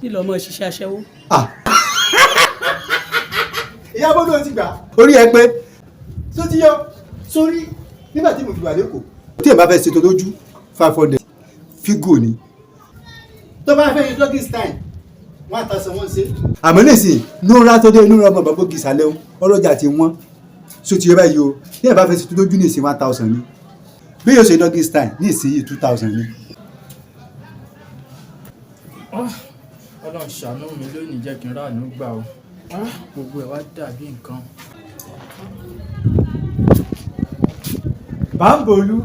Kí lọ́mọ ṣiṣẹ́ aṣẹ́wó. Ìyá Bólú ti gbà. Orí ẹ pé tó ti yọ sórí nígbà tí mo fi wà lẹ́kọ̀ọ́. Tí ẹ bá fẹ́ ṣètò lójú, 500 fígò ni. Tó bá fẹ́ yí doggy style, 1,000 wọ́n ṣe. Àmọ́ nísìnyí núra tó dé núra ọmọ bàbá ògì sálẹ̀ ọlọ́jà ti wọ́n so ti yẹ báyìí o. Tí ẹ bá fẹ́ ṣètò lójú ní ìsìn, 1,000 ni. Bí yóò ṣe doggy style ní ìsinyìí, 2,000 ni. Ọlọ́run ṣàánú mi lónìí, jẹ́ kí n ráàánú gbà o. Gbogbo ẹ̀ wá dàbí nǹkan. Báńbòlú.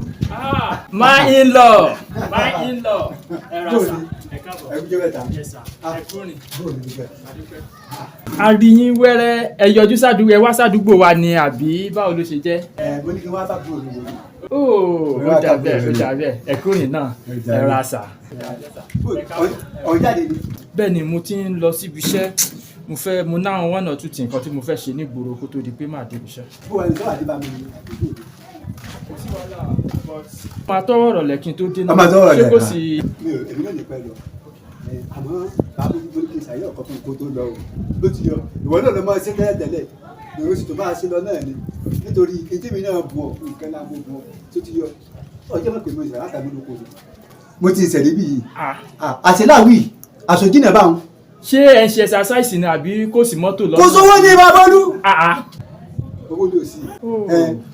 My in-law, my in-law, ẹ ra sà, ẹ káàbọ̀. Ẹ kújẹ́ mẹ́ta. Yes sir, ẹ kúrìn. Bóòlù níbẹ̀. A rí yín wẹ́rẹ́, ẹ yọjú sádùúgbò, ẹ wá sádùúgbò wa ni, àbí báwo ló ṣe jẹ́? Ẹ mo ní kí wọ́n bá búrò mi wò. Ó ó dà bẹ́ẹ̀, ó dà bẹ́ẹ̀. Ẹ kúrìn náà, ẹ ra sà. Ọ̀jáde ni. Bẹ́ẹ̀ ni, mo ti ń lọ síbi iṣẹ́. Mo fẹ́ mo náwọn one or two things kan tí mo fẹ́ ṣe nígboro kó tó di pé màá débi iṣẹ́. Bó wà ní sọ́wọ́ àdébà mi ni àdúgbò mi. Kò sí wàhálà, but máa tọwọ́ ọ̀rọ̀ lẹ̀ kí n tó dé náà. Ọmọ tọwọ́ Ṣé rẹ̀ kò sí? Mi ò, èmi náà ní pẹ́ lọ. Àmọ́ bàbá mi ní kí n ṣàyẹ̀ ọ̀kan fún kó tó lọ o. Ló ti yọ ìwọ náà ló máa ṣe tẹ́lẹ̀ tẹ́lẹ̀, ìwọ sì tó máa ṣe lọ náà ni, nítorí etí mi náà bù ọ nǹkan náà mo bù ọ tó ti yọ ọjọ́ mọ̀ pé mo ìṣẹ̀lẹ̀ látàgbé lóko mi. Mo ti ṣẹ̀lẹ̀ bí yìí. Àṣeláwì àṣòjìnà báwọn. Ṣé ẹ ń ṣe exercise ni àbí kò sí mọ́tò lọ́nà? Kò sówó ní Babolú. Ah, ah. Owó ló sí ẹ,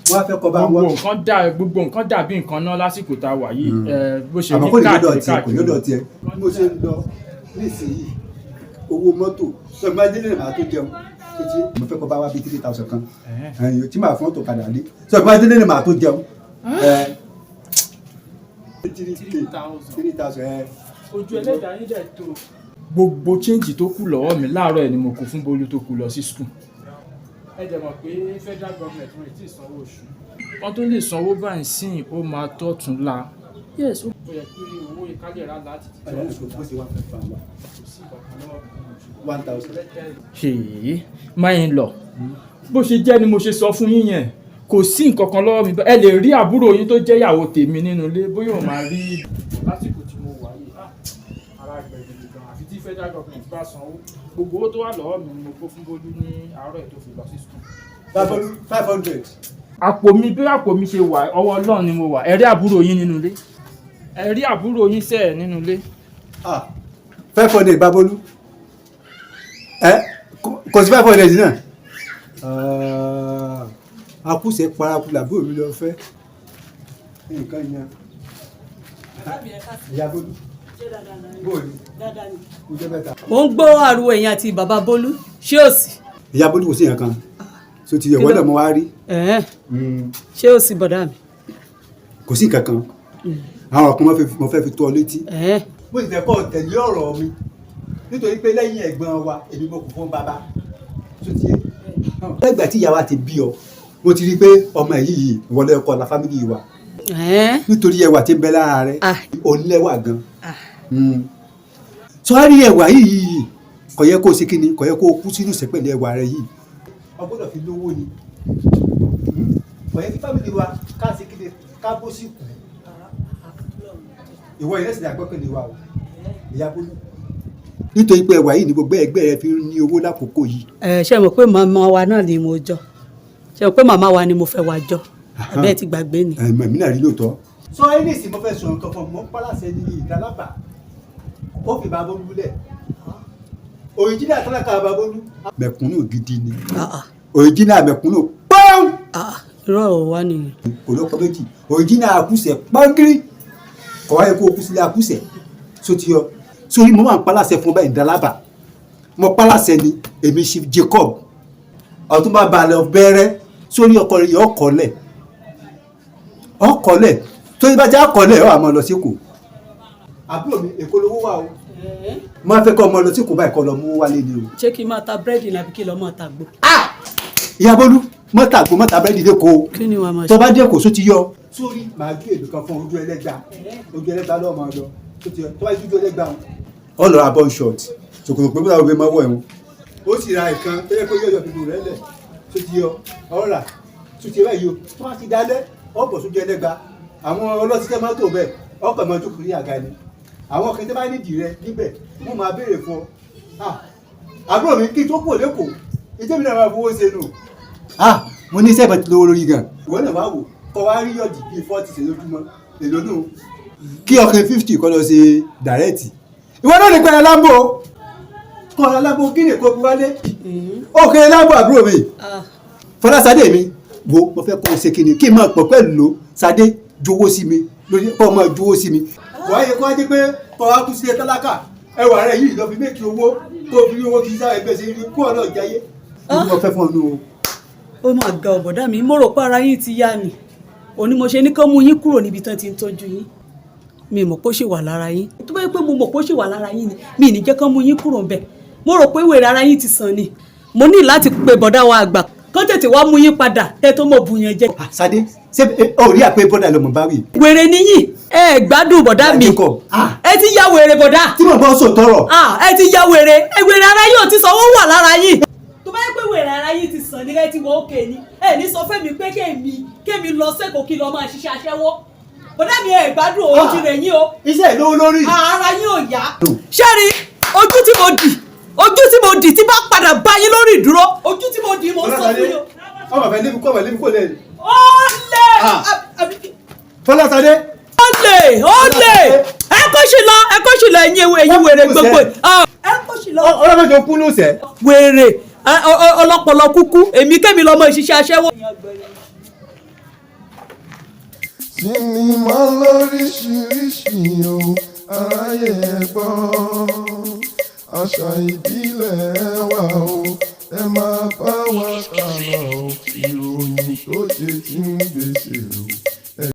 wọ́n á fẹ́ kọ́ bá Gbogbo wọn. nǹkan dà, gbogbo nǹkan dàbí nǹkan náà lásìkò tá a wà yìí. Ẹ, bó ṣe Àmọ́ rí kò ní lọ́dọ̀ káàkiri tiẹ̀, kò ní káàkiri. lọ́dọ̀ tiẹ̀. Bí mo ṣe ń lọ nísìnyí, owó mọ́tò sọ ma délé màá tó jẹun títí mo fẹ́ kọ́ bá wá bíi 3,000 kan ẹ̀yìn tí màá fún ọ̀tọ̀ padà rí sọ ma délé màá tó jẹun ẹ̀ 3,000. 3,000 ẹ̀. Ojú ẹlẹ́dàá yín dẹ̀ tó. Gbogbo change tó kù lọ́wọ́ mi láàárọ̀ ẹ̀ ni mo kó fún Bólú tó kù lọ sí school. Ẹ dẹ̀ mọ̀ pé federal government wọn ì tí ì sanwó oṣù. Wọ́n tó lè sanwó báyìí sìn, ó máa tọ́tún la. Yes, ó yẹ pé owó ìkálẹ̀ rà láti ti Ọ̀rẹ́ náà kò sí one five one. Kò sí ìkankan lọ́wọ́ mi. 1,000. Ṣèyí máa ń lọ bó ṣe jẹ́ ni mo ṣe sọ fún yín yẹn, kò sí nǹkan kan lọ́wọ́ mi. Ẹ lè rí àbúrò yín tó jẹ́ ìyàwó tèmi nínú ilé, bóyá òun máa rí lásìkò tí mo wà yìí. Ara gbẹ̀gìdì gan, àfi tí federal government bá sanwó. Gbogbo owó tó wà lọ́wọ́ mi ni mo kó fún Bólú ní àárọ̀ ẹ̀ tó fi lọ sí school. Babolú, 500. Àpò mi, bí àpò mi ṣe wà, ọwọ́ Ọlọ́run ni mo wà. Ẹ rí àbúrò yín nínú ilé, ẹ rí àbúrò yín sẹ́ẹ̀ nínú ilé. Ah, 500, Babolú, ẹ kò sí 500 náà. Ah, akúṣẹ̀ paraku làbúrò mi lọ fẹ́ nǹkan yẹn. Ìyá Bólú, bóòlù kò jẹ́ mẹ́ta. Mo ń gbọ́ ariwo ẹ̀yin àti bàbá Bólú, ṣé ò sí? Ìyá Bólú, kò sí yẹn kan so ti yẹ wọ́n náà mo wá rí. Ẹ̀hẹ́n. Ṣé ò sí, bọ̀dá mi? Kò sí nǹkan kan, àwọn ọ̀kan mo fẹ́ fi tó ọ létí. Ẹ̀hẹ́n. Bó ti fẹ́ kọ́ tẹ̀lé ọ̀rọ̀ mi, nítorí pé lẹ́yìn ẹ̀gbọ́n wa, èmi mo kù fún bàbá tó ti yé. Lẹ́gbàá tí ìyá wa ti bí ọ, mo ti rí i pé ọmọ yìí yìí ìwọlé ọkọ la family wa. Ẹ̀hẹ́n. Nítorí ẹwà tí ń bẹ lára rẹ. Ah. Onílẹ̀wà gan. Ah. Sọ́ọ́rí ẹwà yìí kò yẹ kó o ṣe kí ni, kò yẹ kó o kú sínú ìṣẹ́ pẹ̀lú ẹwà rẹ yìí. O gbọ́dọ̀ fi lówó ni. Kò yẹ kí family wa ká ṣe kí ni, ká bó sí kù. Ìwọ ìrẹsì àgbọ́kànlé wa o, ìyá Bólú, nítorí pé ẹwà yìí ni gbogbo ẹgbẹ́ rẹ fi ń ní owó lákòókò yìí. Ẹ ṣe mọ̀ pé màmá wa náà ni mo jọ, ṣe mọ̀ pé màmá wa ni mo fẹ́ wá jọ, àbẹ́ ti gbàgbé ni? Ẹ̀mọ̀ èmi náà rí lóòótọ́. Sọ ẹni ìsìn, mo fẹ́ sọ nǹkan fún ọ. Mo ń pàlàṣẹ ní ìdálábà, ó fi Babolú lẹ̀. Òrìjínà tálákà Babolú. Mẹ̀kúnnù gidi ni. Ah, ah. Òrìjínà mẹ̀kúnnù pọ́n. Ah, irọ́ ò wá nìyẹn. Kò lọ́kọ méjì, òrìjínà àkúsẹ̀ pọ́ngírí, kò wáyé kó o kú sílé àkúsẹ̀ so ti yọ sórí. Mo máa ń pàlàṣẹ fún ọba ìdálábà, mo pàlàṣẹ ni èmi Chief Jacob ọtún bá balẹ̀ bẹ́rẹ́ sórí ọkọ rẹ̀ yọ ọkọ̀lẹ̀ ọkọ̀lẹ̀ tó bá jẹ́ ọkọ̀lẹ̀ ọ̀ àmọ́ lọ sí Èkó. Àbúrò mi, Èkó lówó wà o. Máa fẹ́ kọ́ ọmọ lọ sí Èkó báyìí, kọ́ lọ mú wálé ni o. Ṣé kí n máa ta búrẹ́dì ní àbí kí n lọ máa ta gbó? Ìyá Bólú, mọ́tà gbó, mọ́tà búrẹ́dì lẹ́kọ̀ọ́. Kí ni wàá máa Tó ṣe? bá dé Èkó, só ti yọ sórí, màá gbé èlò kan fún ojú ẹlẹ́gbà. Ojú ẹlẹ́gbà lọ́ọ́ máa lọ tó ti yọ. Tó bá ojú ẹlẹ́gbà wọn. Ọ lọ ra bọ́n short, ṣòkòtò pé bóyá obìnrin máa wọ̀ ẹ̀wọ̀n. Ó sì ra ìkan tó yẹ kó yọ̀yọ̀ fìdí rẹ̀ lẹ̀ tó ti yọ ọ rà tó ti yọ báyìí o. Tó bá ti dalẹ̀, ọ bọ̀ sójú ẹlẹ́gbà, àwọn ọlọ́tí tẹ́ máa tó bẹ́ẹ̀, ọkọ̀ máa jókòó ní àga ni. Àwọn kan tó bá nídìí rẹ níbẹ̀ wọ́n máa béèrè fún ọ. Ah, àbúrò mi, kí n tó kò lẹ́kọ̀ọ́, ìjẹ́ mi náà máa fowó ṣe nù. Ah, mo ní iṣẹ́ ìbọn ti lówó lórí gan. Ìwọ náà wá wò kọ́ wá rí yọ̀dì bíi 40 ṣe lójúmọ́, èlò nù. Kí ọkàn 50 kọ́ lọ ṣe direct. Ìwọ náà lè pẹ́rẹ́ lámbò kọ́ ọ̀rọ̀ lámbò kí ni kò fi wálé. Ó kéré lámbò, àbúrò mi. Ah. Fọláṣadé mi, wo, mo fẹ́ kó o ṣe kíni kí n máa pọ̀ pẹ̀lú lò Ṣadé jowó sí mi lórí kó o máa jowó sí mi. Wàá yẹ kó wá jẹ́ pé kó wá kú sílẹ̀ tálákà, ẹwà rẹ yìí lọ fi méjì owó kó o fi rí owó kí n sáré gbèsè rí kó o náà jayé. Mo fẹ́ fún ọ nù o. Ó máa ga ọ̀bọ̀dá mi. Mo rò pé ara yín ti yá ni òní mo ṣe ní kán mú yín kúrò níbi tán ti ń tọ́jú yín. Mi mọ̀ pé ó ṣì wà lára yín. Tó bá yẹ pé mo mọ̀ pé ó ṣì wà lára yín ni, mi ní jẹ́ kán mú yín kúrò ńbẹ̀. Mo rò pé wèrè ara yín ti sàn ni. Mo ní láti pe bọ̀dá wa àgbà kán tètè wá mú yín padà kẹ́ tó mọ̀ bu yẹn jẹ. Ah, Ṣadé, ṣé o rí àpé bọ́dà lọmọ bá wí. Wèrè níyìn, ẹ gbádùn, bọ̀dá mi. Jacob, ah. Ẹ ti ya wèrè, bọ̀dá. Tí mo bá sọ tọrọ. Ah, ẹ ti ya wèrè. Ẹ wèrè ara yóò ti sọ, ó wà lára yín. Tó bá yẹ pé wèrè ara yín ti sàn ní ẹ ti wọ òkè ni, ẹ ní sọ fẹ́mi pé kémi lọ sẹ́kọ̀ọ́ kí lọ máa ṣiṣẹ́ aṣẹ́wó. Bọ̀dá mi, ẹ gbádùn o, ti rẹ̀ yín o. Iṣẹ́ ìlówó lórí. Ara yín ò yá. Ṣé rí ojú tí mo dì, ojú tí mo dì, tí bá padà bá yín lórí ìdúró, ojú tí mo dì, mo sọ fún yín o. Ọmọ fẹ́ lébi kọ́, ọmọ lébi kò lẹ́yìn. Ó lè. Ah. Fọláṣadé. Ó lè, ó lè, ẹ kó sì lọ, ẹ kó sì lọ, ẹ̀yin ẹ̀yin wèrè gbogbo. Ah, ẹ kó sì lọ. Ọlọ́mọdé kú ló sẹ́. Wèrè ọlọ́pọlọ kúkú, èmi kémi lọ́mọ ìṣiṣẹ́ aṣẹ́wó. Sinimá lóríṣiríṣi o, aráyé ẹ gbọ́, àṣà ìbílẹ̀.